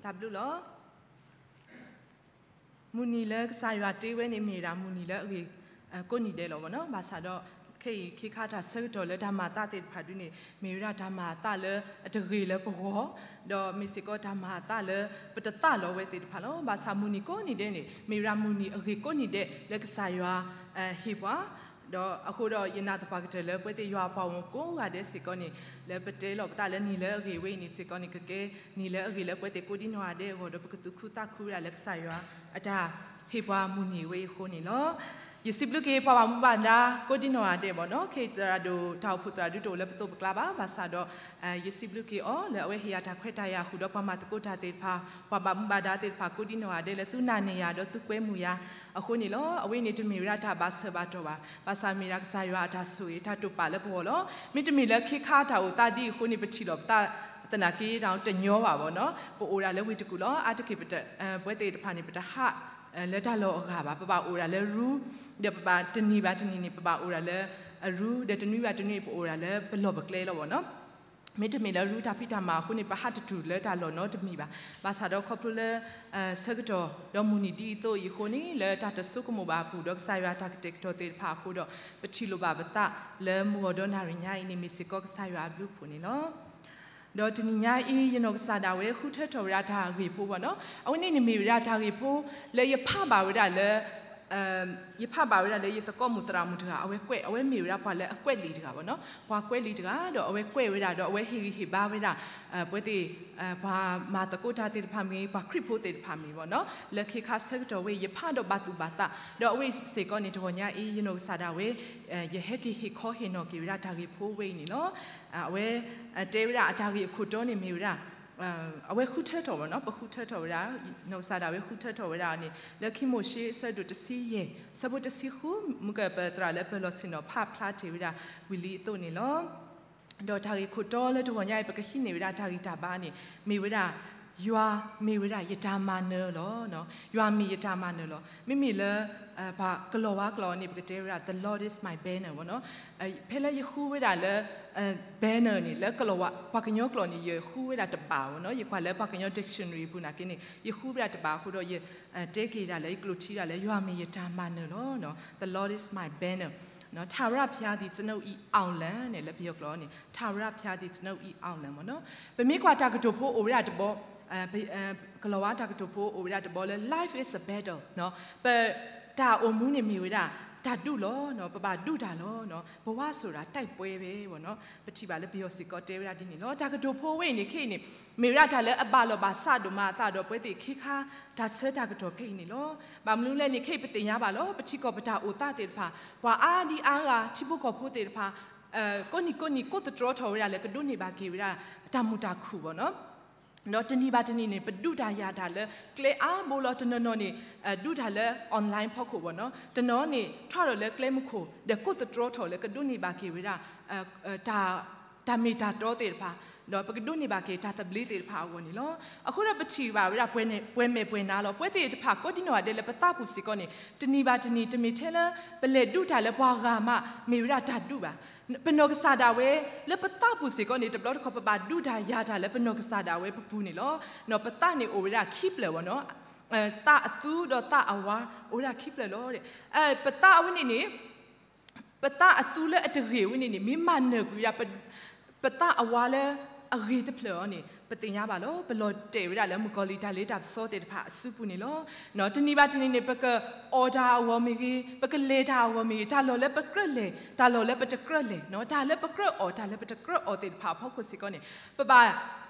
တၢ်ဘျုးလီၤ. မုၢ်နံၤလၢကစၢ်ယွၤတ့ဝဲန့ၣ် မ့ၢ်ဝဲဒၣ်မုၢ်နံၤလၢအဂ့ၤကိးနံၤဒဲးလီၤဘၣ်နီၤ. ဘၣ်ဆၣ်ဒီး ခဲအံၤ ခ့ခါတၢ်ဆၢကတီၢ်လၢတၢ်မၤအသးသ့ၣ်တဖၣ်ဒုန့ၣ် မ့ၢ်ဝဲဒၣ်တၢ်မၤအသးလၢအတဂ့ၤလၢပဂီၢ်, ဒီးမ့ၢ်စ့ၢ်ကီးတၢ်မၤအသးလၢပတသးလီၤဝဲသ့ၣ်တဖၣ်လီၤ. ဘၣ်ဆၣ်မုၢ်နံၤကိးနံၤဒဲးန့ၣ် မ့ၢ်ဝဲဒၣ်မုၢ်နံၤအဂ့ၤကိးနံၤဒဲးလၢကစၢ်ယွၤဟ့ၣ်ပှၤ ဒီးအဃိဒီးယနာ်သပှၢ်ကတၢၢ်လၢပဝဲသ့ၣ်ယွၤအပှၤဂီၢ်မုၢ်ကိးဂၤဒဲးစ့ၢ်ကီးန့ၣ် လၢပတဲလီၤပသးလၢနံၤလၢအဂ့ၤဝဲအံၤန့ၣ်စ့ၢ်ကီးန့ၣ် ကကဲနံၤလၢအဂ့ၤလၢပဝဲသ့ၣ်ကိးဒံနီၢ်ဂၤဒဲးအဂီၢ်ဒီး ပကသူၣ်ခုသးခုဝဲဒၣ်လၢကစၢ်ယွၤအတၢ်ဟ့ၣ်ပှၤမုၢ်နံၤဝဲအံၤအဃိန့ၣ်လီၤ. ယစံးဘျုးက့ၤပှၤဘၣ်မူဘၣ်ဒါကိးဒံနီၢ်ဂၤဒဲးဘၣ်နီၤ. ခဲအံၤသရၣ်ဒိၣ်တၢ်အိၣ်ဖှိၣ်သရၣ်ဒိၣ်တအိၣ်လၢပသိးပကျါဘၣ်, ဘၣ်ဆၣ်ဒီး ယစံးဘျုးက့ၤအီၤလၢအဝဲဟ့ၣ်ယၤတၢ်ခွဲးတၢ်ယာ်ဃုာ်ဒီးပှၤမၤသကိးတၢ်သ့ၣ်တဖၣ် ပှၤဘၣ်မူဘၣ်ဒါသ့ၣ်တဖၣ်ကိးဒံနီၢ်ဂၤဒဲးလၢသုနာ်န့ၢ်ယၤဒီးသုကွဲမုာ်ယၤအဃိန့ၣ်လီၤ. အဝဲန့ၣ်တမ့ၢ်ဝဲဒၣ်တၢ်ဘၣ်ဆၢဘၣ်တီၢ်ဘၣ်, ဘၣ်ဆၣ်မ့ၢ်ဒၣ်ကစၢ်ယွၤအတၢ်ဆိၣ်ဂ့ၤတၢ်တိာ်ပာ်လၢပဂီၢ်လီၤ. မ့တမ့ၢ်လၢခ့ခါတၢ်အိၣ်သးဒ်အံၤအဃိန့ၣ် ပထံၣ်လိာ်ပသးသနာ်က့တညီဘၣ်ဘၣ်နီၤ. ပအိၣ်ဒၣ်လၢဝ့ၢ်တကူၣ်လီၤ. အါတက့ၢ်ပဝဲသ့ၣ်တဖၣ်န့ၣ် ပတဟးလၢတၢ်လီၢ်အဂၤဘၣ်, ပဘၣ်အိၣ်ဒၣ်လၢရူ, ဒီးပဘၣ်တနံၤဘၣ်တနံၤန့ၣ် ပဘၣ်အိၣ်ဒၣ်လၢအရူ, ဒီးတနွံဘၣ်တနွံ ပအိၣ်ဒၣ်လၢပလီၢ်ပကျဲလီၤဘၣ်နီၤ. မ့တမ့ၢ်လၢရူတၢ်ဖံးတၢ်မၤအဃိန့ၣ် ပဟးတတုၤလၢတၢ်လီၢ်နီတမံၤဘၣ်. ဘၣ်ဆၣ်ဒီးခီဖျိလၢ ဆၢကတီၢ်ဒီးမုၢ်နံၤဒ်အံၤအသိးအံၤအဃိန့ၣ် လၢတၢ်တဆိကမိၣ်ဘၣ်အပူၤဒီးကစၢ်ယွၤတၢ်ကတဲာ်ကတီၤသ့ၣ်တဖၣ်အဃိဒီး ပထံၣ်လိာ်ဘၣ်ပသးလၢမုၢ်ဂီၤဒီနၣ်ရံၣ်ညါအံၤန့ၣ် မ့ၢ်စ့ၢ်ကီးကစၢ်ယွၤအဘျုးအဖှိၣ်န့ၣ်လီၤ. ဒီးတနံၤညါအံၤ ယနီၢ်ကစၢ်ဒၣ်ဝဲဃုထၢထီၣ်ဝဲဒၣ်တၢ်ဂ့ၢ်ဖိဘၣ်နီၤ. အဝဲန့ၣ်န့ၣ်မ့ၢ်ဝဲဒၣ်တၢ်ဂ့ၢ်ဖိလၢယဖးဘၣ်ဝဲဒၣ်လၢ ယဖးဘၣ်ဝဲဒၣ်လၢယသကိးမုၣ်သရၣ်မုၣ်တဂၤ အဝဲကွဲး အဝဲမ့ၢ်ဝဲဒၣ်ပှၤလၢအကွဲးလံာ်တဂၤဘၣ်နီၤ. ပှၤကွဲးလံာ်တဂၤ ဒီးအဝဲကွဲးဝဲဒၣ် ဒီးအဝဲဟ့ၣ်ဂံၢ်ဟ့ၣ်ဘါဝဲဒၣ် ပဝဲသ့ၣ် ပှၤမၤသကိးတၢ်သ့ၣ်တဖၣ်မ့ၢ်ဂ့ၤ ပှၤခရံာ်ဖိသ့ၣ်တဖၣ်မ့ၢ်ဂ့ၤဘၣ်နီၤ. လၢခ့ခါဆၢကတီၢ်ဝဲအံၤ ယဖးဒီးဘၣ်သူၣ်ဘၣ်သး ဒီးအဝဲစ့ၢ်ကီးန့ၣ် တဂီၤညါအံၤ ယနီၢ်ကစၢ်ဒၣ်ဝဲ ယဟဲက့ၤဟ့ၣ်ခီဟ့ၣ်နီၤက့ၤဝဲဒၣ်တၢ်ဂ့ၢ်ဖိဝဲအံၤန့ၣ်လီၤ. အဝဲ တဲဝဲဒၣ်အတၢ်ဂ့ၢ်အခိၣ်တီန့ၣ်မ့ၢ်ဝဲဒၣ် အဝဲဃုထၢထီၣ်ဝဲနီၤ, ပဃုထၢထီၣ်ဝဲဒၣ် နီၢ်ကစၢ်ဒၣ်ဝဲဃုထၢထီၣ်ဝဲဒၣ်န့ၣ် လၢခံမိၤၡ့အဆၢဒိၣ်တဆံယဲၢ် ဆၢဖိတဆံဃု မုၢ်ကပၢၤသရၣ်လၢပၢၤလီၢ်ဆ့ၣ်နီၤဖးဖျါတ့ၢ်ဝဲဒၣ်ဝံၤလံအသိးန့ၣ်လီၤ. ဒီးတၢ်ဂ့ၢ်ခိၣ်တီလၢတဂီၤညါအံၤ ပကဟံးန့ၢ်ဝဲဒၣ်တၢ်ဂံၢ်တၢ်ဘါန့ၣ် မ့ၢ်ဝဲဒၣ် ယွၤမ့ၢ်ဝဲဒၣ်ယတၢ်မၤနၢၤလီၤ. ယွၤမ့ၢ်ယတၢ်မၤနၢၤလီၤ. မ့မ့ၢ်လၢ ပှၤကလီၤဝါကျိာ်န့ၣ် ပကတဲဝဲဒၣ် The Lord is my banner ဘၣ်နီၤ. ဖဲလၢယဃုဝဲဒၣ်လၢ banner န့ၣ် လၢကလီၤဝါ ပှၤကညီကျိာ်န့ၣ် ယဃုဝဲဒၣ်တဘးဘၣ်နီၤ. ယကွၢ်လၢပှၤကညီ dictionary အပူၤနာ်က့န့ၣ် ယဃုဝဲဒၣ်တဘးအဃိဒီး ယတဲက့ၤဒၣ်လၢ ယကျိာ်ထံဒၣ်လၢ ယွၤမ့ၢ်ယတၢ်မၤနၢၤလီၤ. The Lord is my banner ထၣ်ရၣ်ဖၠါဒံး ကျွန်ုပ်၏အောင်လံ န့ၣ် လၢပယီၤကျိာ်န့ၣ် ထၣ်ရၣ်ဖၠါဒံး ကျွန်ုပ်၏အောင်လံ မ့ၢ်နီၤ. ပမ့ၢ်ကွၢ်တၢ်ကတိၤဖိအိၣ်ဝဲဒၣ်တဘီ ကလီၤဝါတၢ်ကတိၤဖိအိၣ်ဝဲဒၣ်တဘီလၢ life is a battle ပ တၢ်အိၣ်မူန့ၣ်မ့ၢ်ဝဲဒၣ် တၢ်ဒူၣ်လီၤ. ပဘၣ်ဒူၣ်တၢ်လီၤ. ဘဝဆိုတာ တိုက်ပွဲ ဝဲ ဘၣ်နီၤ. ပထံၣ်ဘၣ်လၢပယီၤစ့ၢ်ကီးတဲဝဲဒၣ်ဒ်န့ၣ်လီၤ. တၢ်ကတိၤဖိဝဲအံၤန့ၣ် ခဲအံၤန့ၣ် မ့ၢ်ဝဲဒၣ်တၢ်လၢအဘၣ်လီၢ်ဘၣ်စးဒိၣ်မးအသးဒီးပဝဲသ့ၣ်ခ့ခါ တၢ်ဆၢတၢ်ကတီၢ်ဖဲအံၤန့ၣ်လီၤ. ဘၣ်မနုၤလဲၣ်န့ၣ် ခဲအံၤပသ့ၣ်ညါဘၣ်လီၤ. ပထံကီၢ်ပတၢ်အိၣ်သးသ့ၣ်တဖၣ် ပှၤအါဒံအါဂၤ ထံဖိကီၢ်ဖိသ့ၣ်တဖၣ် ကိးနံၤကိးနံၤကိးသတြီထီၣ်ဝဲဒၣ်လၢကဒိးန့ၢ်ဘၣ်က့ၤဝဲဒၣ် တၢ်မုာ်တၢ်ခုၣ်ဘၣ်နီၤ. ဒီးတနံၤဘၣ်တနံၤန့ၣ် ပဒူးတၢ်ယၤတၢ်လၢကျဲအါဘိလီၤ. တနီၤနီၤန့ၣ် ဒူးတၢ်လၢ online ဖီခိၣ်ဘၣ်နီၤ. တနီၤန့ၣ် ထီၣ်ဒီးလၢကျဲမုၢ်ခိၣ် ဒီးကိးသတြီထီၣ်လၢကဒိးန့ၢ်ဘၣ်က့ၤဝဲဒၣ် တၢ်မ့ၢ်တၢ်တီသ့ၣ်တဖၣ် ဒီးပကဒိးန့ၢ်ဘၣ်က့ၤတၢ်သဘျ့သ့ၣ်တဖၣ်အဂီၢ်န့ၣ်လီၤ. အဃိဒီးပထံၣ်ဘၣ်ဝဲဒၣ်ပှဲၤမဲာ်ပှဲၤနါလီၤ. ပဝဲသ့ၣ်တဖၣ်ကိးဒံနီၢ်ဂၤဒဲးလၢပသးပူၤစ့ၢ်ကီးန့ၣ် တနံၤဘၣ်တနံၤ တမ့ၢ်ထဲလၢ ပလဲၤဒူးတၢ်လၢပှၤဂၤမး မ့ၢ်ဝဲဒၣ်တၢ်ဒူးဘၣ်. ပနီၢ်ကစၢ်ဒၣ်ဝဲ လၢပသးပူၤစ့ၢ်ကီးန့ၣ် တဘျီတခီၣ်ပဘၣ်ဒူးတၢ်ယၤတၢ်လၢပနီၢ်ကစၢ်ဒၣ်ဝဲပပူၤန့ၣ်လီၤ. ပသးန့ၣ်အိၣ်ဝဲဒၣ်ခံဖျၢၣ်ဘၣ်နီၤ. သးအသူဒီးသးအဝါ အိၣ်ဝဲဒၣ်ခံဖျၢၣ်လီၤ. ပသးအဝဲန့ၣ်န့ၣ် ပသးအသူလၢအတဂ့ၤဝဲန့ၣ်န့ၣ် မ့ၢ်မၤနၢၤကွံာ်ဝဲဒၣ် ပသးအဝါလၢအဂ့ၤတဖျၢၣ်အီၤန့ၣ် ပသ့ၣ်ညါဘၣ်လီၤ. ပလီၤတဲာ်ဝဲဒၣ်လၢမုၣ်ကီၤလံၢ်တၢ်လ့တၢ်ပစီသ့ၣ်တဖၣ်အစုပူၤန့ၣ်လီၤ. တနံၤဘၣ်တနံၤန့ၣ် ပကအီၣ်တၢ်အဂီၢ်မ့ၢ်ဂ့ၤ, ပကလဲၤတၢ်အဂီၢ်မ့ၢ်ဂ့ၤ, တၢ်လီၢ်လၢပကြၢးလဲၤ, တၢ်လီၢ်လၢပတကြၢးလဲၤ, တၢ်လၢပကြၢးအီၣ်, တၢ်လၢပတကြၢးအီၣ်သ့ၣ်တဖၣ်အဖီခိၣ်စ့ၢ်ကီးန့ၣ် ပဘၣ်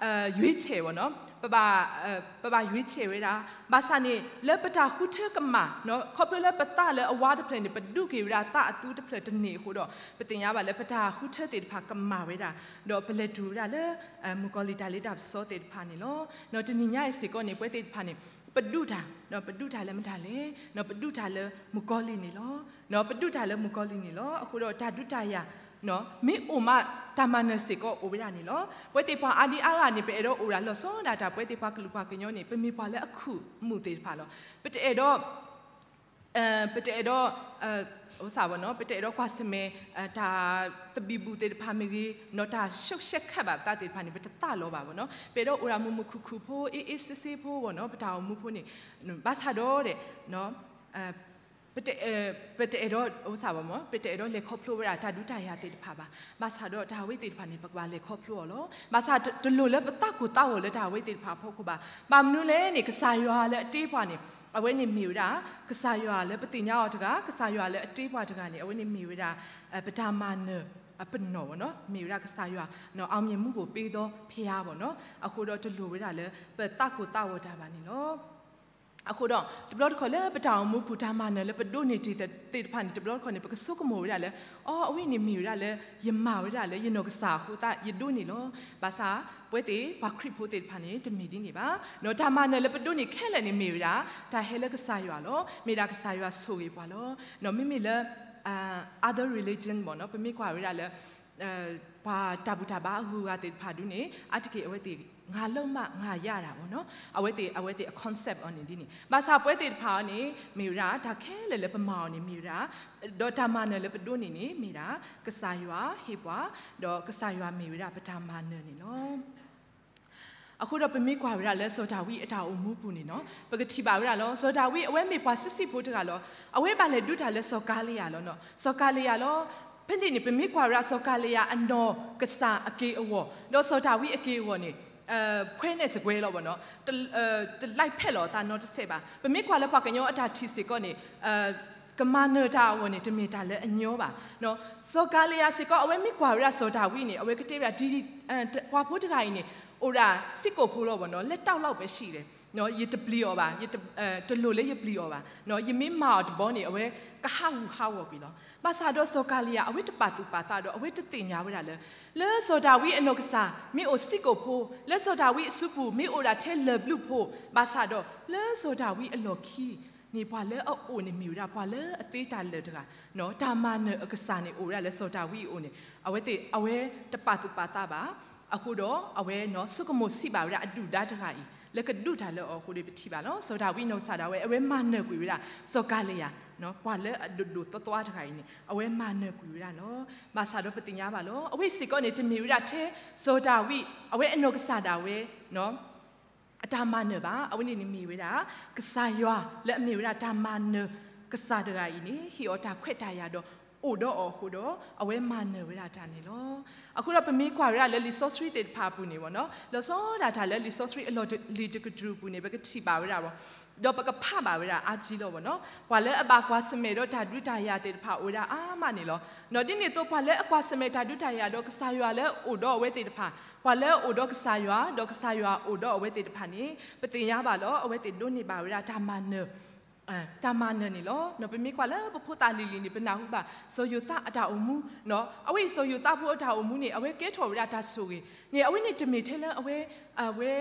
ရွေးချယ် ဘၣ်နီၤ, ပဘၣ် ပဘၣ် ရွေးချယ် ဝဲဒၣ်, ဘၣ်ဆၣ်န့ၣ် လၢပတၢ်ဃုထၢကမၣ် ခီဖျိလၢပသးလၢအဝါတဖျၢၣ်န့ၣ် ပဒူးက့ၤဝဲဒၣ်သးအသူတဖျၢၣ်တန့ၢ်အဃိဒီး ပသ့ၣ်ညါဘၣ်လၢပတၢ်ဃုထၢသ့ၣ်တဖၣ်ကမၣ်ဝဲဒၣ်, ဒီးပလဲၤတုၤဝဲဒၣ်လၢ မုၣ်ကီၤလံၢ်တၢ်လ့တၢ်ပစီသ့ၣ်တဖၣ်န့ၣ်လီၤ. တနံၤညါအံၤစ့ၢ်ကီးန့ၣ် ပဝဲသ့ၣ်တဖၣ်န့ၣ် ပဒူးတၢ်, ပဒူးတၢ်လၢမတၤလဲၣ်, ပဒူးတၢ်လၢမုၣ်ကီၤလံၢ်န့ၣ်လီၤ. ပဒူးတၢ်လၢမုၣ်ကီၤလံၢ်န့ၣ်လီၤ. အဃိဒီးတၢ်ဒုးတၢ်ယၤ မ့ၢ်အိၣ်မး တၢ်မၤနၢၤစ့ၢ်ကီးအိၣ်ဝဲဒၣ်န့ၣ်လီၤ. ပဝဲသ့ၣ်ပှၤအါဒံအါဂၤန့ၣ် ပအဲၣ်ဒိးအိၣ်ဒၣ်လီၤဆီဒၣ်တၢ် ပဝဲသ့ၣ်ပှၤကလုာ်ပှၤကညီန့ၣ် ပမ့ၢ်ပှၤလၢအခုၣ်မုာ်သ့ၣ်တဖၣ်လီၤ. ပတအဲၣ်ဒိး ပတအဲၣ်ဒိး အိၣ်သးဘၣ်နီၤ ပတအဲၣ်ဒိးကွၢ်ဆၢၣ်မဲာ် တၢ်သဘံၣ်ဘုၣ်သ့ၣ်တဖၣ်မ့ၢ်ဂ့ၤနီၤ တၢ်ရှုပ်ရှက်ခတ်ဘၣ်ပသးသ့ၣ်တဖၣ်န့ၣ် ပတသးလီၤဘၣ်ဘၣ်နီၤ ပအဲၣ်ဒိးအိၣ်ဒၣ်မုာ်မုာ်ခုၣ်ခုၣ်ဖိ အ့ၣ်အ့ၣ်စ့စ့ဖိဘၣ်နီၤ ပတၢ်အိၣ်မူဖိန့ၣ် ဘၣ်ဆၣ်ဒီး ပတအဲၣ်ဒိး အိၣ်သးဘၣ်မ့ၢ် ပတအဲၣ်ဒိးလဲၤခီဖျိဝဲဒၣ်တၢ်ဒုးတၢ်ယၤသ့ၣ်တဖၣ်ဘၣ်. ဘၣ်ဆၣ်ဒီးတၢ်ဝဲသ့ၣ်တဖၣ်န့ၣ် ပကဘၣ်လဲၤခီဖျိအီၤလီၤ. ဘၣ်ဆၣ်တလိၣ်လၢပသးကိၢ်သးဂီၤလၢတၢ်ဝဲသ့ၣ်တဖၣ်အဖီခိၣ်ဘၣ်. ဘၣ်မနုၤလဲၣ်န့ၣ် ကစၢ်ယွၤလၢအတ့ပှၤန့ၣ် အဝဲန့ၣ်မ့ၢ်ဝဲဒၣ် ကစၢ်ယွၤလၢပသ့ၣ်ညါအီၤတဂၤ ကစၢ်ယွၤလၢအတ့ပှၤတဂၤန့ၣ် အဝဲန့ၣ်မ့ၢ်ဝဲဒၣ် ပတၢ်မၤနၢၤအပနီၣ်ဘၣ်နီၤ မ့ၢ်ဝဲဒၣ်ကစၢ်ယွၤ အောင်မြင်မှုကိုပေးသောဘုရားဘၣ်နီၤ အဃိဒီးတလိၣ်ဝဲဒၣ်လၢ ပသးကိၢ်သးဂီၤတၢ်ဘၣ်န့ၣ်လီၤ. အဃိဒီး တဘျီတခီၣ်လၢပတၢ်အိၣ်မူပူၤ တၢ်မၤနၢၤလၢပဒိးန့ၢ်တ့ၢ်သ့ၣ်တဖၣ်န့ၣ် တဘျီတခီၣ်န့ၣ် ပကဆိကမိၣ်ဝဲဒၣ်လၢ အီ အဝဲန့ၣ်မ့ၢ်ဝဲဒၣ်လၢ ယမၤဝဲဒၣ်လၢယနီၢ်ကစၢ်အဃိသတး ယဒိးန့ၢ်လီၤ. ဘၣ်ဆၣ် ပဝဲသ့ၣ်ပှၤခရံာ်ဖိသ့ၣ်တဖၣ်န့ၣ် တမ့ၢ်ဒ်န့ၣ်ဘၣ်. တၢ်မၤနၢၤလၢပဒိးန့ၢ်ခဲလၢာ်န့ၣ်မ့ၢ်ဝဲဒၣ် တၢ်ဟဲလၢကစၢ်ယွၤလီၤ. မ့ၢ်ဒၣ်ကစၢ်ယွၤဆိၣ်ဂ့ၤပှၤလီၤ. မ့မ့ၢ်လၢ other religion ဘၣ်နီၤ ပမ့ၢ်ကွၢ်ဝဲဒၣ်လၢ ပှၤတၢ်ဘူၣ်တၢ်ဘါအဂုၤအဂၤသ့ၣ်တဖၣ်ဒ်န့ၣ် အါတက့ၢ်အဝဲသ့ၣ် ငါလုပ်မှ ငါရတာ ဘၣ်နီၤ အဝဲသ့ၣ် အဝဲသ့ၣ်အ concept အီၤန့ၣ်ဒ်န့ၣ် ဘၣ်ဆၣ်ပဝဲသ့ၣ်တဖၣ်အီၤန့ၣ် မ့ၢ်ဝဲဒၣ် တၢ်ခဲလၢာ်လၢပမၤအီၤန့ၣ်မ့ၢ်ဝဲဒၣ် ဒီးတၢ်မၤနၢၤလၢပဒိးန့ၢ်န့ၣ် မ့ၢ်ဒၣ် ကစၢ်ယွၤဟ့ၣ်ပှၤ ဒီးကစၢ်ယွၤမ့ၢ်ဝဲဒၣ်ပတၢ်မၤနၢၤန့ၣ်လီၤ. အဃိဒီးပမ့ၢ်ကွၢ်ဝဲဒၣ်လၢစီၤဒၤဝံးအတၢ်အိၣ်မူပူၤန့ၣ်နီၤ ပကထံၣ်ဘၣ်ဝဲဒၣ်လီၤ. စီၤဒၤဝံးအဝဲမ့ၢ်ပှၤဆံးဆံးဖိတဂၤလီၤ. အဝဲဘၣ်လဲၤဒုးတၢ်လၢစီၤကၤလံယၤလီၤနီၤ. စီၤကၤလံယၤလီၤ. ဖဲန့ၣ်န့ၣ် ပမ့ၢ်ကွၢ်ဝဲဒၣ်စီၤကၤလံယၤအနီၢ်ကစၢ်အက့ၢ်အဂီၤ ဒီးစီၤဒၤဝံးအက့ၢ်အဂီၤန့ၣ် ဖှဲန့ၣ်စကွဲလီၤဘၣ်နီၤ တလံးဖဲးလီၤအသးနီတစဲးဘၣ်. ပမ့ၢ်ကွၢ်လၢပှၤကညီအတၢ်ထံၣ်စ့ၢ်ကီးန့ၣ် ကမၤနၢၤတၢ်အဂီၢ်န့ၣ် တမ့ၢ်တၢ်လၢအညီဘၣ်. စီၤကၤလံယၤစ့ၢ်ကီး အဝဲမ့ၢ်ကွၢ်ဝဲဒၣ်စီၤဒၤဝံးန့ၣ် အဝဲကတဲဝဲဒၣ် ဒ် ပှၤဖိတဂၤအံၤန့ၣ် အိၣ်ဒၣ်စံးကိာ်ဖိလီၤဘၣ်နီၤ လက်တောက်လောက်ပဲရှိတယ် ယတပျံၤအီၤဘၣ် တလိၣ်လၢယပျံၤအီၤဘၣ် ယမ့ၢ်မၤအီၤတဘျီန့ၣ် အဝဲကဟးဂူာ်ဟးဂီၤကွံာ်လီၤ. ဘၣ်ဆၣ်ဒီးစီၤကၤလံယၤ အဝဲတပာ်သူၣ်ပာ်သးဒီး အဝဲတသ့ၣ်ညါဝဲဒၣ်လၢ လၢစီၤဒၤဝံးအနီၢ်ကစၢ် မ့ၢ်အိၣ်စံးကိာ်ဖိ လၢစီၤဒၤဝံးအစုပူၤ မ့ၢ်အိၣ်ဒၣ်ထဲလၢၢ်ဘျုးဖိ ဘၣ်ဆၣ်ဒီး လၢစီၤဒၤဝံးအလီၢ်ခံန့ၣ် ပှၤလၢအအိၣ်န့ၣ်မ့ၢ်ဝဲဒၣ် ပှၤလၢအသ့တၢ်လၢာ်တဂၤ တၢ်မၤနၢၤအကစၢ်န့ၣ် အိၣ်ဝဲဒၣ်လၢစီၤဒၤဝံးအအိၣ်န့ၣ် အဝဲသ့ၣ် အဝဲတပာ်သူၣ်ပာ်သးဘၣ်. အဃိဒီး အဝဲနီၤ ဆိကမိၣ်စံးဘၣ်ဝဲဒၣ်အဒုၣ်ဒါတဂၤအံၤ လၢကဒုးတၢ်လၢအီၤအဃိဒီး ပထံၣ်ဘၣ်လီၤ. စီၤဒၤဝံးနီၢ်ကစၢ်ဒၣ်ဝဲ အဝဲမၤနၢၤကွံာ်ဝဲဒၣ် စီၤကၤလံယၤ ပှၤလၢအဒိၣ်ဒိၣ်သီသီတဂၤအံၤန့ၣ် အဝဲမၤနၢၤကွံာ်ဝဲဒၣ်လီၤ. ဘၣ်ဆၣ်ဒီးပသ့ၣ်ညါဘၣ်လီၤ. အဝဲစ့ၢ်ကီးန့ၣ် တမ့ၢ်ဝဲဒၣ်ထဲ စီၤဒၤဝံး အဝဲအနီၢ်ကစၢ်ဒၣ်ဝဲ အတၢ်မၤနၢၤဘၣ်. အဝဲန့ၣ်န့ၣ်မ့ၢ်ဝဲဒၣ် ကစၢ်ယွၤလၢအမ့ၢ်ဝဲဒၣ်တၢ်မၤနၢၤကစၢ်တဂၤအံၤန့ၣ် ဟ့ၣ်အီၤတၢ်ခွဲးတၢ်ယာ်ဒီး အိၣ်ဒီးအီၤအဃိဒီး အဝဲမၤနၢၤဝဲဒၣ်တၢ်န့ၣ်လီၤ. အဃိဒီးပမ့ၢ်ကွၢ်ဝဲဒၣ်လၢလံာ်စီဆှံသ့ၣ်တဖၣ်အပူၤန့ၣ်ဘၣ်နီၤ လီၤဆီဒၣ်တၢ်လၢလံာ်စီဆှံအလီၢ်လံၤတကတြူၢ်အပူၤန့ၣ် ပကထံၣ်ဘၣ်ဝဲဒၣ်ဘၣ် ဒီးပကဖးဘၣ်ဝဲဒၣ်အါကံလီၤဘၣ်နီၤ ပှၤလၢအဘၣ်ကွၢ်ဆၢၣ်မဲာ်ဒီးတၢ်ဒုးတၢ်ယၤသ့ၣ်တဖၣ်အိၣ်ဝဲဒၣ်အါမးန့ၣ်လီၤ. ဒ်န့ၣ်အသိး ပှၤလၢအကွၢ်ဆၢၣ်မဲာ်တၢ်ဒုးတၢ်ယၤဒီးကစၢ်ယွၤလၢအအိၣ်ဒီးအဝဲသ့ၣ်တဖၣ် ပှၤလၢအအိၣ်ဒီးကစၢ်ယွၤ ဒီးကစၢ်ယွၤအိၣ်ဒီးအဝဲသ့ၣ်တဖၣ်န့ၣ် ပသ့ၣ်ညါဘၣ်လီၤ အဝဲသ့ၣ်ဒိးန့ၢ်ဘၣ်ဝဲဒၣ်တၢ်မၤနၢၤ တၢ်မၤနၢၤန့ၣ်လီၤ. ပမ့ၢ်ကွၢ်လၢပဖိသၣ်လံၤလံၤန့ၣ် ပနၢ်ဟူဘၣ် စီၤယိၤသးအတၢ်အိၣ်မူ အဝဲအံၤစီၤယိၤသးဖိအတၢ်အိၣ်မူန့ၣ် အဝဲကဲထီၣ်ဝဲဒၣ်တၢ်ဆိၣ်ဂ့ၤန့ၣ် အဝဲန့ၣ်တမ့ၢ်ထဲလၢအဝဲ အဝဲ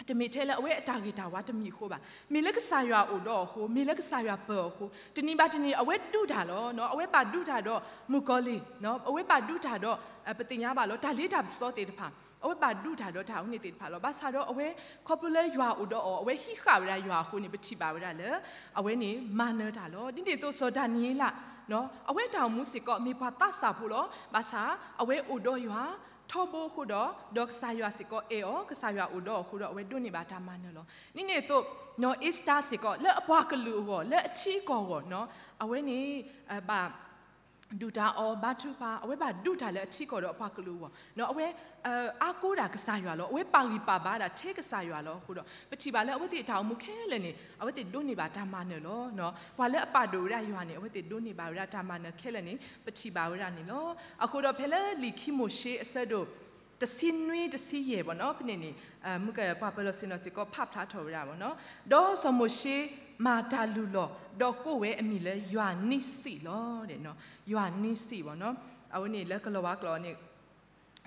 တမ့ၢ်ထဲလၢအဝဲအတၢ်ဂ့ၤတၢ်ဝါတမံၤအဃိဘၣ်. မ့ၢ်လၢကစၢ်ယွၤအိၣ်ဒီးအီၤအဃိ မ့ၢ်လၢကစၢ်ယွၤပၢၤအီၤအဃိ တနံၤဘၣ်တနံၤ အဝဲဒုးတၢ်လီၤ. အဝဲဘၣ်ဒုးတၢ်ဒီးမုၣ်ကီၤလံၢ် အဝဲဘၣ်ဒုးတၢ်ဒီး ပသ့ၣ်ညါဘၣ်လီၤ တၢ်လ့တၢ်ပစီသ့ၣ်တဖၣ် အဝဲဘၣ်ဒုးတၢ်ဒီးတၢ်အဝဲန့ၣ်သ့ၣ်တဖၣ်လီၤ. ဘၣ်ဆၣ်ဒီးအဝဲ ခီဖျိလၢယွၤအိၣ်ဒီးအီၤ အဝဲဟံးဃာ်ဝဲဒၣ်ယွၤအဃိန့ၣ် ပထံၣ်ဘၣ်ဝဲဒၣ်လၢ အဝဲန့ၣ်မၤနၢၤတၢ်လီၤ. ဒ်န့ၣ်အသိးစီၤဒၤနံးယ့လး အဝဲတၢ်အိၣ်မူစ့ၢ်ကီး မ့ၢ်ပှၤသးစၢ်ဖိလီၤ. ဘၣ်ဆၣ် အဝဲအိၣ်ဒီးယွၤ ထီဘိအဃိဒီး ဒီးကစၢ်ယွၤစ့ၢ်ကီးအဲၣ်အီၤ ကစၢ်ယွၤအိၣ်ဒီးအီၤအဃိဒီး အဝဲဒိးန့ၢ်ဘၣ်တၢ်မၤနၢၤလီၤ. ဒ်န့ၣ်အသိး နီၢ်အ့စတၢစ့ၢ်ကီး လၢအပှၤကလုာ်အဂီၢ် လၢအထံအကီၢ်အဂီၢ် အဝဲန့ၣ် ဘၣ် ဒုၣ်တၢ်အီၣ်ဘါထုကဖၣ် အဝဲဘၣ်ဒုးတၢ်လၢအထံကီၢ်ဒီးအပှၤကလုာ်အဂီၢ် အဝဲ အါကိးဒၣ်ကစၢ်ယွၤလီၤ. အဝဲပာ်ဂံၢ်ပာ်ဘါဒၣ်ထဲကစၢ်ယွၤလီၤ. အဃိဒီး ပထံၣ်ဘၣ်လၢအဝဲသ့ၣ်အတၢ်အိၣ်မူခဲလၢာ်န့ၣ် အဝဲသ့ၣ်ဒိးန့ၢ်ဘၣ်တၢ်မၤနၢၤလီၤ. ပှၤလၢအပာ်ဒိၣ်ဝဲဒၣ်ယွၤန့ၣ် အဝဲသ့ၣ်ဒိးန့ၢ်ဘၣ်ဝဲဒၣ်တၢ်မၤနၢၤခဲလၢာ်န့ၣ် ပထံၣ်ဘၣ်ဝဲဒၣ်န့ၣ်လီၤ. အဃိဒီးဖဲလၢလံာ်ခံမိၤၡ့အဆၢဒိၣ် တဆံနွံ တဆံယဲၢ်ဘၣ်နီၤ ဖဲန့ၣ်န့ၣ် မုၢ်ကပှၤပၢၤလီၢ်ဆ့ၣ်နီၤစ့ၢ်ကီးဖးဖျါထီၣ်ဝဲဒၣ်ဘၣ်နီၤ ဒီးစီၤမိၤၡ့မၤတၢ်လုၢ်လီၢ် ဒီးကိးဝဲအမံၤလၢ ယွၤနံစံးလီၤ. ယွၤနံစံးဘၣ်နီၤ အဝဲန့ၣ်လၢကလီၤဝါကျိာ်န့ၣ်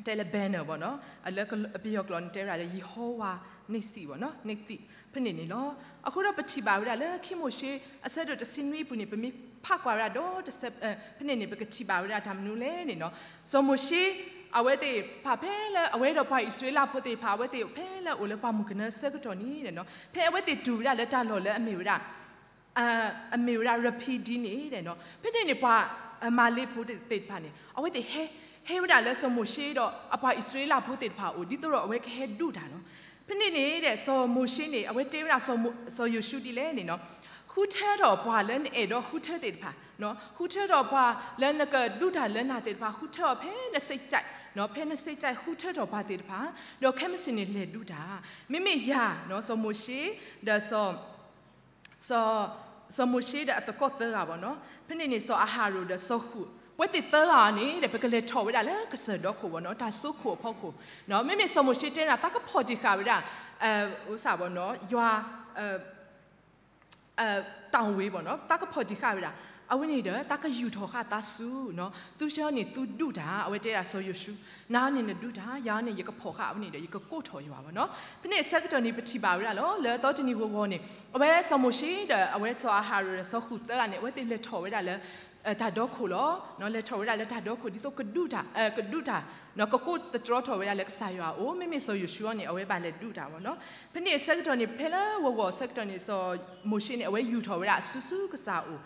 တဲလၢ banner ဘၣ်နီၤ လၢပယီၤကျိာ်န့ၣ်တဲဝဲဒၣ်လၢ ယဟိဝၤနံစံးဘၣ်နီၤ နံစံး ဖဲန့ၣ်န့ၣ်လီၤ. အဃိဒီးပထံၣ်ဘၣ်ဝဲဒၣ်လၢခံမိၤၡ့အဆၢဒိၣ်တဆံနွံအပူၤန့ၣ် ပမ့ၢ်ဖးကွၢ်ဝဲဒၣ်ဒီးတဆၢ ဖဲန့ၣ်န့ၣ် ပကထံၣ်ဘၣ်ဝဲဒၣ်တၢ်မနုၤလဲၣ်န့ၣ်နီၤ စီၤမိၤၡ့ အဝဲသ့ၣ်ဖးဖဲလၢအဝဲဒီးပှၤအံၣ်စရ့လးဖိသ့ၣ်တဖၣ် အဝဲသ့ၣ်ဖဲလၢအိၣ်လၢပှၢ်မုၢ်ကနၢအဆၢကတီၢ်န့ၣ်နီၤ ဖဲအဝဲသ့ၣ်တူၢ်ဝဲဒၣ်လၢတၢ်လီၢ်လၢအမ့ၢ်ဝဲဒၣ် အမ့ၢ်ဝဲဒၣ် Refidim န့ၣ်ဒီးနီၤ, ဖဲန့ၣ်န့ၣ် ပှၤမၤလ့းဖိသ့ၣ်တဖၣ်န့ၣ် အဝဲသ့ၣ်ဟဲ ဟဲဝဲဒၣ်လၢစီၤမိၤၡ့ဒီးအပှၤအံၣ်စရ့လးဖိသ့ၣ်တဖၣ်အအိၣ် ဒ်သိးဒီးအဝဲကဟဲဒူၣ်တၢ်လီၤ. ဖဲန့ၣ်န့ၣ်ဒီး စီၤမိၤၡ့န့ၣ် အဝဲတဲဝဲဒၣ်စီၤမိၤ စီၤယိၤၡူဒ်လဲၣ်န့ၣ်နီၤ, ဃုထၢထီၣ်ပှၤလၢနအဲၣ်ဒိးဃုထၢသ့ၣ်တဖၣ်, ဃုထၢထီၣ်ပှၤလၢနကဒူၣ်တၢ်လၢနၤသ့ၣ်တဖၣ် ဃုထၢအီၤဖဲနစိတ်ကြိုက်, ဖဲနစိတ်ကြိုက် ဃုထၢထီၣ်ပှၤသ့ၣ်တဖၣ်, ဒီးခဲမုၢ်ဆ့ၣ်န့ၣ်လဲၤဒူၣ်တၢ်. မ့မ့ၢ်ယၤ စီၤမိၤၡ့ ဒီး စီၤမိၤၡ့ဒီးအသကိးသၢဂၤဘၣ်နီၤ, ဖဲန့ၣ်န့ၣ် စီၤအၤဟရိၣ်ဒီးစီၤဃုာ် ပဝဲသ့ၣ်သၢဂၤန့ၣ်ဒီး ပကလဲၤထီၣ်ဝဲဒၣ်လၢကစၢၢ်ဒီခိၣ်ဘၣ်နီၤ, တၢ်စိခိၣ်အဖီခိၣ်. မ့မ့ၢ်စီၤမိၤၡ့တဲဝဲဒၣ် သးကဖီၣ်တံၢ်ဃာ်ဝဲဒၣ် အိၣ်စၢ်ဘၣ်နီၤ ယွၤ တၢ်ဝ့ၤဘၣ်နီၤ, သးကဖီၣ်တံၢ်ဃာ်ဝဲဒၣ်, အဝဲန့ၣ်ဒီး သးကယူာ်ထီၣ်ဃာ်သးဆူ သုဆၢန့ၣ်သုဒူၣ်တၢ်, အဝဲတဲဒၣ်စီၤယိၤၡူ, နၤန့ၣ်နဒူၣ်တၢ်, ယၤန့ၣ်ယကဖီၣ်ဃာ် အဝဲန့ၣ်ဒီး ယကကိးထီၣ်ယွၤဘၣ်နီၤ. ဖဲန့ၣ်အဆၢကတီၢ်န့ၣ် ပထံၣ်ဘၣ်ဝဲဒၣ်လီၤ လၢအသီတနံၤဂီၤဂီၤန့ၣ် အဝဲစီၤမိၤၡ့ဒီးအဝဲစီၤအၤဟရိၣ်ဒီးစီၤဃုာ်သၢဂၤန့ၣ် အဝဲသ့ၣ်လဲၤထီၣ်ဝဲဒၣ်လၢ တၢ်ဒီခိၣ်လီၤ. လဲၤထီၣ်ဝဲဒၣ်လၢတၢ်ဒီခိၣ် ဒ်သိးကဒူၣ်တၢ်, ကဒူၣ်တၢ်, ကကိးသတြီထီၣ်ဝဲဒၣ်လၢကစၢ်ယွၤအအိၣ်, မ့မ့ၢ်စီၤယိၤၡူန့ၣ် အဝဲဘၣ်လဲၤဒူၣ်တၢ်ဘၣ်နီၤ. ဖဲန့ၣ်အဆၢကတီၢ်န့ၣ် ဖဲလၢဂီၤဂီၤအဆၢကတီၢ်န့ၣ် စီၤမိၤၡ့န့ၣ် အဝဲယူာ်ထီၣ်ဝဲဒၣ်အစုဆူကစၢ်အအိၣ်,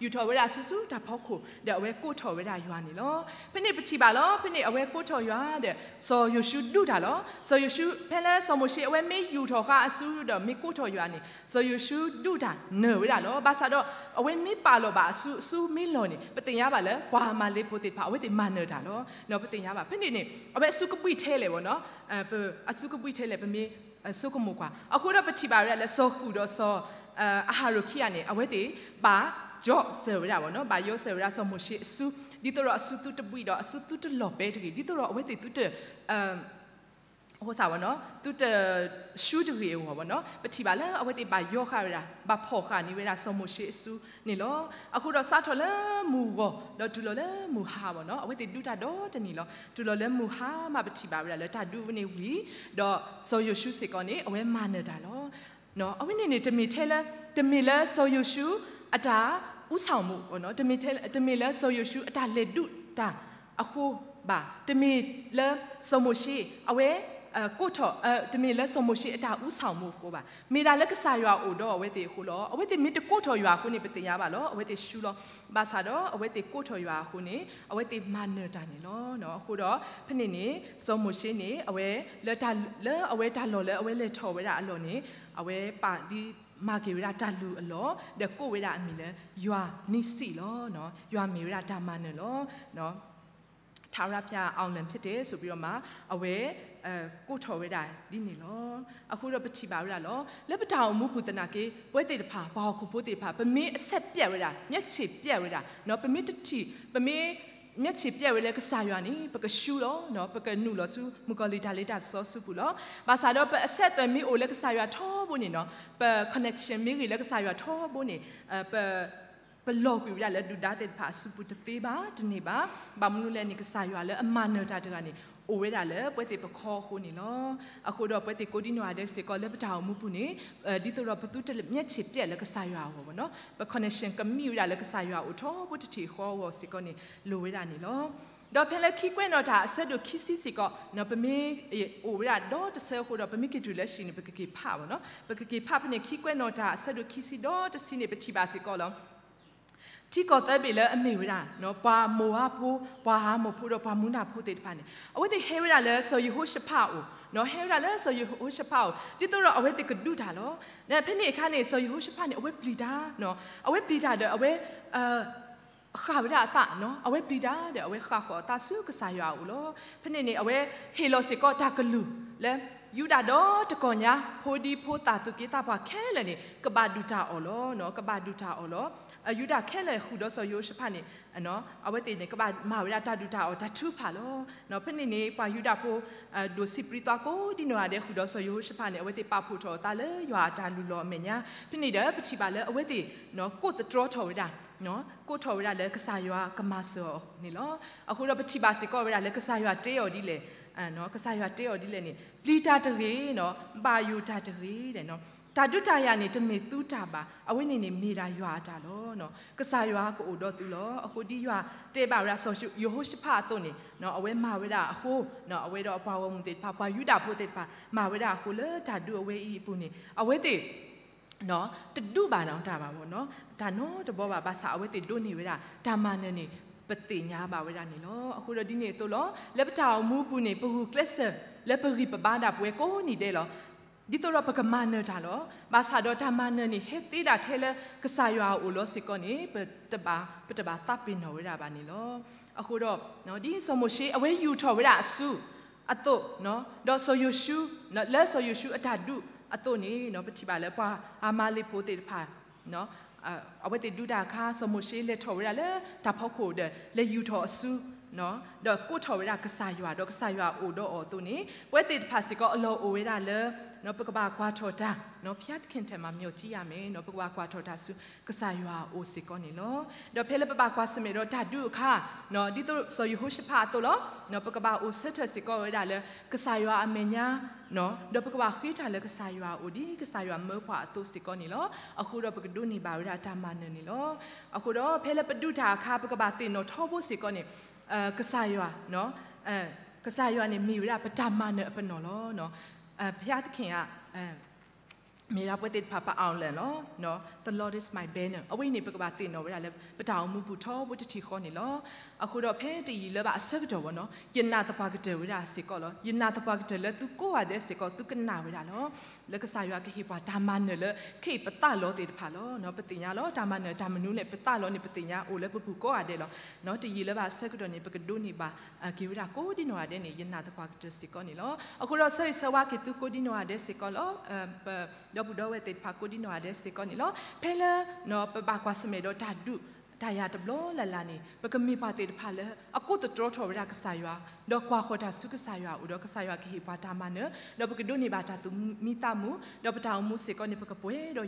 ယူာ်ထီၣ်ဝဲဒၣ်အစုဆူတၢ်ဖီခိၣ် ဒီးအဝဲကိးထီၣ်ဝဲဒၣ်ယွၤန့ၣ်လီၤ. ဖဲန့ၣ်ပထံၣ်ဘၣ်လီၤ, ဖဲန့ၣ်အဝဲကိးထီၣ်ယွၤဒီး စီၤယိၤၡူဒူၣ်တၢ်လီၤ. စီၤယိၤၡူ ဖဲလၢစီၤမိၤၡ့အဝဲမ့ၢ်ယူာ်ထီၣ်ဃာ်အစုဒီးမ့ၢ်ကိးထီၣ်ယွၤန့ၣ် စီၤယိၤၡူဒူၣ်တၢ်နၢၤဝဲဒၣ်လီၤ. ဘၣ်ဆၣ်ဒီး အဝဲမ့ၢ်ပာ်လီၤဘၣ်အစု အစုမ့ၢ်လီၤန့ၣ် ပသ့ၣ်ညါဘၣ်လၢ ပှၤမၤလ့းဖိသ့ၣ်တဖၣ် အဝဲသ့ၣ်မၤနၢၤတၢ်လီၤ. ပသ့ၣ်ညါဘၣ် ဖဲန့ၣ်န့ၣ် အဝဲအစုကဘှံးထဲလဲၣ်ဘၣ်နီၤ, အစုကဘှံးထဲလဲၣ် ပမ့ၢ်ဆိကမိၣ်ကွၢ်. အဃိဒီးပထံၣ်ဘၣ်ဝဲဒၣ်လၢစီၤဃုာ်ဒီးစီၤ အၤဟရိၣ်ခံဂၤန့ၣ် အဝဲသ့ၣ်ဘၣ်ယီၤစၢၤဝဲဒၣ်ဘၣ်နီၤ, ဘၣ်ယီၤစၢၤဝဲဒၣ်စီၤမိၤၡ့အစု ဒ်သိးဒီးအစုသုတဘှံးဒီးအစုသုတလီၤပဲတဂ့ၤ, ဒ်သိးဒီးအဝဲသ့ၣ်သုတ အဃိစၢ်ဘၣ်နီၤ သုတ ရှူတဂ့ၤအဂီၢ်ဘၣ်နီၤ, ပထံၣ်ဘၣ်လၢအဝဲသ့ၣ်ဘၣ်ယီဃာ်ဝဲဒၣ် ဘၣ်ဖီၣ်ဃာ်န့ၢ်ဝဲဒၣ်စီၤမိၤၡ့အစုန့ၣ်လီၤ. အဃိဒီးစးထီၣ်လၢမုၢ်ဂီၤ ဒီးတုၤလီၤလၢမုၢ်ဟါဘၣ်နီၤ, အဝဲသ့ၣ်ဒူတၢ်ဒီတနံၤလီၤ. တုၤလီၤလၢမုၢ်ဟါမး ပထံၣ်ဘၣ်ဝဲဒၣ်လၢတၢ်ဒူဝဲန့ၣ်ဝံၤ ဒီးစီၤယိၤၡူစ့ၢ်ကီးန့ၣ် အဝဲမၤနၢၤတၢ်လီၤ. အဝဲန့ၣ်န့ၣ် တမ့ၢ်ထဲလၢ တမ့ၢ်လၢစီၤယိၤၡူအတၢ်အူစီၣ်မူး, တမ့ၢ်လၢစီၤယိၤၡူအတၢ်လဲၤဒုးတၢ်အဃိဘၣ်, တမ့ၢ်လၢစီၤမိၤၡ့ အဝဲကိးထီၣ်, တမ့ၢ်လၢစီၤမိၤၡ့အတၢ်အူစီၣ်မူးအဃိဘၣ်, မ့ၢ်ဒၣ်လၢကစၢ်ယွၤအိၣ်ဒီးအဝဲသ့ၣ်အဃိလီၤ. အဝဲသ့ၣ်မ့ၢ်တကိးထီၣ်ယွၤအဃိန့ၣ် ပသ့ၣ်ညါဘၣ်လီၤ, အဝဲသ့ၣ်ရှူလီၤ. ဘၣ်ဆၣ်ဒီးအဝဲသ့ၣ်ကိးထီၣ်ယွၤအဃိန့ၣ် အဝဲသ့ၣ်မၤနၢၤတၢ်န့ၣ်လီၤ. အဃိဒီး ဖဲန့ၣ်န့ၣ် စီၤမိၤၡ့န့ၣ် အဝဲ လၢအဝဲတၢ်လီၢ်လၢအဝဲလဲၤထီၣ်ဝဲဒၣ်အလီၢ်န့ၣ် အဝဲပာ်ဒ်မၤက့ၤဝဲဒၣ်တၢ်လုၢ်အလီၢ် ဒီးကိးဝဲဒၣ်အမံၤလၢ ယွၤနံစံၣ်လီၤ. ယွၤမ့ၢ်ဝဲဒၣ်တၢ်မၤနၢၤလီၤ. ထာဝရဘုရား အောင်လံဖြစ်တယ်ဆိုပြီးတော့မှ အဝဲ ကိးထီၣ်ဝဲဒၣ်ဒ်န့ၣ်လီၤ. အဃိဒီးပထံၣ်ဘၣ်ဝဲဒၣ်လီၤ. လၢပတၢ်အိၣ်မူပူၤသနာ်က့ ပဝဲသ့ၣ်တဖၣ် ပှၤဟီၣ်ခိၣ်ဖိသ့ၣ်တဖၣ် ပမ့ၢ်အဆက်ပြတ်ဝဲဒၣ် မျက်ခြေပြတ်ဝဲဒၣ် ပမ့ၢ်တထံၣ် ပမ့ၢ် မျက်ခြေပြတ်ဝဲလၢကစၢ်ယွၤန့ၣ် ပကရှူလီၤ, ပကနုာ်လီၤဆူ မုၣ်ကီၤလံၢ်တၢ်လ့တၢ်ပစီအစုပူၤလီၤ. ဘၣ်ဆၣ်ဒီးပအဆက်အသွယ်မ့ၢ်အိၣ်လၢကစၢ်ယွၤထီဘိန့ၣ်နီၤ, ပ connection မ့ၢ်ဂ့ၤလၢကစၢ်ယွၤထီဘိန့ၣ် ပ ပလီၤကွံာ်ဝဲဒၣ်လၢဒုၣ်ဒါသ့ၣ်တဖၣ်အစုပူၤတသ့ဘၣ် တန့ၢ်ဘၣ်. ဘၣ်မနုၤလဲၣ်န့ၣ် ကစၢ်ယွၤလၢအမၤနၢၤတၢ်တဂၤန့ၣ် အိၣ်ဝဲဒၣ်လၢပဝဲသ့ၣ်ပခီအဃိန့ၣ်လီၤ. အဃိဒီးပဝဲသ့ၣ်ကိးဒံနီၢ်ဂၤဒဲးစ့ၢ်ကီးလၢပတၢ်အိၣ်မူပူၤန့ၣ် ဒ်သိးဒီးပသုတ မျက်ခြေပြတ် လၢကစၢ်ယွၤအဂီၢ်ဘၣ်နီၤ, ပ connection ကမံဝဲဒၣ်လၢကစၢ်ယွၤအအိၣ်ထီဘိတထံၣ်ဃီအဂီၢ်စ့ၢ်ကီးန့ၣ် လိၣ်ဝဲဒၣ်န့ၣ်လီၤ. ဒီးဖဲလၢခံကွဲးနီၣ်တၢ်အဆၢဒိၣ်ခံဆံစ့ၢ်ကီး ပမ့ၢ်အိၣ်ဝဲဒၣ်ဒီတဆၢအဃိဒီး ပမ့ၢ်က့ၤတုၤလၢဟံၣ်န့ၣ် ပကက့ၤဖးဘၣ်နီၤ, ပကက့ၤဖးဖဲန့ၣ် ခံကွဲးနီၣ်တၢ်အဆၢဒိၣ်ခံဆံဒီတဆံန့ၣ် ပထံၣ်ဘၣ်စ့ၢ်ကီးလီၤ. ထံကီၢ်သၢဘ့ၣ်လၢအမ့ၢ်ဝဲဒၣ် ပှၤမိၤဧါဖိ, ပှၤအၤမိၣ်ဖိဒီးပှၤမူနၢ်ဖိသ့ၣ်တဖၣ်န့ၣ် အဝဲသ့ၣ်ဟဲဝဲဒၣ်လၢစီၤယဟိၤၡဖးအအိၣ်, ဟဲဝဲဒၣ်လၢစီၤယဟိၤၡဖးအအိၣ် ဒ်သိးဒီးအဝဲသ့ၣ်ကဒုးတၢ်လီၤ. ဖဲန့ၣ်အခါန့ၣ် စီၤယဟိၤၡဖးန့ၣ် အဝဲပျံၤတၢ်, အဝဲပျံၤတၢ်ဒီးအဝဲ ဃၣ်ဝဲဒၣ်အသး, အဝဲပျံၤတၢ်ဒီး အဝဲဃၣ်ဃီၤအသးဆူကစၢ်ယွၤအအိၣ်လီၤ. ဖဲန့ၣ်န့ၣ် အဝဲဟ့ၣ်လီၤစ့ၢ်ကီးတၢ်ကလုၢ်လၢ ယူဒၤဒီတကီၢ်ညါ ဖိဒံဖိသၣ်သူၣ်က့သးပှၢ်ခဲလၢာ်န့ၣ် ကဘၣ်ဒုးတၢ်အီၤလီၤ, ကဘၣ်ဒုးတၢ်အီၤလီၤ. ယူဒၤခဲလၢာ်ဃုာ်ဒီးစီၤယဟိၤၡဖးန့ၣ် အဝဲသ့ၣ်န့ၣ် ကဘၣ်မၤဝဲဒၣ်တၢ်ဒုးတၢ်အီၤတၢ်ထုကဖၣ်လီၤ. ဖဲန့ၣ်န့ၣ် ပှၤယူဒၤဖိ ဒိၣ်ဆံးပြံသွါကိးဒံနီၢ်ဂၤဒဲးဃုာ်ဒီးစီၤယဟိၤၡဖးန့ၣ် အဝဲသ့ၣ်ပာ်ဖှိၣ်ထီၣ်အသးလၢယွၤအတၢ်လုၢ်လီၢ်အမဲာ်ညါ, ဖဲန့ၣ်ဒီးပထံၣ်ဘၣ်လၢအဝဲသ့ၣ် ကိးသတြီထီၣ်ဝဲဒၣ် ကိးထီၣ်ဝဲဒၣ်လၢကစၢ်ယွၤကမၤစၢၤအီၤန့ၣ်လီၤ. အဃိဒီးပထံၣ်ဘၣ်စ့ၢ်ကီးဝဲဒၣ်လၢကစၢ်ယွၤတဲအီၤဒ်လဲၣ်, ကစၢ်ယွၤတဲအီၤဒ်လဲၣ်န့ၣ် ပျံၤတၢ်တဂ့ၤ, ဘၣ်ယိၣ်တၢ်တဂ့ၤ, တၢ်ဒုးတၢ်ယၤန့ၣ် တမ့ၢ်သုတၢ်ဘၣ်, အဝဲန့ၣ်န့ၣ်မ့ၢ်ဒၣ်ယွၤအတၢ်လီၤ. ကစၢ်ယွၤကအိၣ်ဒီးသုလီၤ. အဃိဒ်ယွၤတဲဘၣ်ဝဲဒၣ်စီၤယဟိၤၡဖးအသိးန့ၣ် အဝဲမၤဝဲဒၣ်အဃိ, အဝဲဒီးအပှၤဂီၢ်မုၢ်သ့ၣ်တဖၣ် ပှၤယူဒၤဖိသ့ၣ်တဖၣ် မၤဝဲဒၣ်အဃိလၢတၢ်ဒုးအဝဲအံၤအပူၤန့ၣ် အဝဲသ့ၣ် တဒူၣ်ဘၣ်နီတၢ်ဘၣ်မ့ၢ်နီၤ, တၢ်နီတဘီဘၣ် ဘၣ်ဆၣ်အဝဲသ့ၣ်ဒိးန့ၢ်ဝဲဒၣ် တၢ်မၤနၢၤန့ၣ် ပသ့ၣ်ညါဘၣ်ဝဲဒၣ်န့ၣ်လီၤ. အဃိဒီးဒ်န့ၣ်အသိးလီၤ, လၢပတၢ်အိၣ်မူပူၤန့ၣ် ပဂုာ်ကျဲးစၢး လၢပဂံၢ်ပဘါဒၣ်ပဝဲကိးနံၤဒဲးလီၤ. ဒ်သိးဒီးပကမၤနၢၤတၢ်လီၤ. ဘၣ်ဆၣ်ဒီးတၢ်မၤနၢၤန့ၣ် ဟဲသ့ဒၣ်ထဲလၢကစၢ်ယွၤအအိၣ်လီၤစ့ၢ်ကီးန့ၣ် ပတဘၣ် ပတဘၣ်သးပ့ၤနီၣ်ဝဲဒၣ်ဘၣ်န့ၣ်လီၤ. အဃိဒီး ဒ်စီၤမိၤၡ့ အဝဲယူာ်ထီၣ်ဝဲဒၣ်အစု အသိး, ဒီးစီၤယိၤၡူ, လၢစီၤယိၤၡူအတၢ်ဒုးအသိးန့ၣ် ပထံၣ်ဘၣ်လၢပှၤအၤမးလ့းဖိသ့ၣ်တဖၣ် အဝဲသ့ၣ်ဒုးတၢ်အခါ စီၤမိၤၡ့လဲၤထီၣ်ဝဲဒၣ်လၢတၢ်ဖီခိၣ်ဒီး လဲၤယူာ်ထီၣ်အစု, ဒီးကိးထီၣ်ဝဲဒၣ်ကစၢ်ယွၤ ဒီးကစၢ်ယွၤအိၣ်ဒီးအီၤအသိးန့ၣ် ပဝဲသ့ၣ်တဖၣ်စ့ၢ်ကီးအလီၢ်အိၣ်ဝဲဒၣ်လၢ ပကဘၣ်ကွၢ်ထီၣ်တၢ် ဖျါသခင်ထံမှာ မျှော်ကြည့်ရမယ် ပကဘၣ်ကွၢ်ထီၣ်တၢ်ဆူကစၢ်ယွၤအအိၣ်စ့ၢ်ကီးန့ၣ်လီၤ. ဒီးဖဲလၢပဘၣ်ကွၢ်ဆၢၣ်မဲာ်ဒီးတၢ်ဒုးအခါ ဒ်သိးစီၤယဟိၤၡဖးအသိးလီၤ, ပကဘၣ်အိၣ်ဆၢထၢၣ်စ့ၢ်ကီးဝဲဒၣ်လၢ ကစၢ်ယွၤအမဲာ်ညါ ဒီးပကဘၣ်ဃ့တၢ်လၢကစၢ်ယွၤအအိၣ်ဒ်ကစၢ်ယွၤမၢပှၤအသိးစ့ၢ်ကီးန့ၣ်လီၤ. အဃိဒီးပကဒိးန့ၢ်ဘၣ်ဝဲဒၣ်တၢ်မၤနၢၤန့ၣ်လီၤ. အဃိဒီးဖဲလၢပဒုးတၢ်အခါ ပကဘၣ်သ့ၣ်နီၣ်ထီဘိစ့ၢ်ကီးန့ၣ် ကစၢ်ယွၤ ကစၢ်ယွၤန့ၣ်မ့ၢ်ဝဲဒၣ်ပတၢ်မၤနၢၤအပနီၣ်လီၤ. ဖျါသခင် မ့ၢ်ဒၣ်ပဝဲသ့ၣ်တဖၣ်ပ outline လီၤ. The Lord is my banner အဝဲအံၤန့ၣ် ပကဘၣ်သ့ၣ်နီၣ်ဝဲဒၣ်လၢ ပတၢ်အိၣ်မူပူၤထီဘိတထံၣ်ဃီန့ၣ်လီၤ. အဃိဒီးဖဲတယံာ်လၢၤဘၣ်အဆၢကတီၢ်ဘၣ်နီၤ ယနာ်သပှၢ်ကတၢၢ်ဝဲဒၣ်စ့ၢ်ကီးလီၤ. ယနာ်သပှၢ်ကတၢၢ်လၢသုကိးဂၤဒဲးစ့ၢ်ကီး သုကနၣ်ဝဲဒၣ်လီၤ. လၢကစၢ်ယွၤကဟ့ၣ်ပှၤတၢ်မၤနၢၤလၢ ခဲအံၤပသးလီသ့ၣ်တဖၣ်လီၤ. ပသ့ၣ်ညါလီၤ တၢ်မၤနၢၤတၢ်မနုၤလဲၣ် ပသးလီန့ၣ် ပသ့ၣ်ညါအိၣ်လၢပပူၤကိးဂၤဒဲးလီၤ. တယံာ်လၢၤဘၣ်အဆၢကတီၢ်န့ၣ် ပကဒိးန့ၢ်ဘၣ်က့ၤဝဲဒၣ်ကိးဒံနီၢ်ဂၤဒဲးန့ၣ် ယနာ်သပှၢ်ကတၢၢ်စ့ၢ်ကီးန့ၣ်လီၤ. အဃိဒီးဆၢဂ့ၤဆၢဝါက့ၤသုကိးဒံနီၢ်ဂၤဒဲးစ့ၢ်ကီးလီၤ. ပဒီပုၢ်ဒီဝဲၢ်သ့ၣ်တဖၣ်ကိးဒံနီၢ်ဂၤဒဲးစ့ၢ်ကီးန့ၣ်လီၤ. ဖဲလၢ ပဘၣ်ကွၢ်ဆၢၣ်မဲာ်ဒီးတၢ်ဒုး တၢ်ယၤတဘျီလၢ်လၢ်န့ၣ် ပကမ့ၢ်ပှၤသ့ၣ်တဖၣ်လၢ အကိးသတြီထီၣ်ဝဲဒၣ်ကစၢ်ယွၤ ဒီးကွၢ်ဃီၤတၢ်ဆူကစၢ်ယွၤအအိၣ်ဒီး ကစၢ်ယွၤကဟ့ၣ်ပှၤတၢ်မၤနၢၤ ဒီးပကဒိးန့ၢ်ဘၣ်တၢ်သူၣ်မံသးမုာ် ဒီးပတၢ်အိၣ်မူစ့ၢ်ကီးန့ၣ် ပကပှဲၤဒီး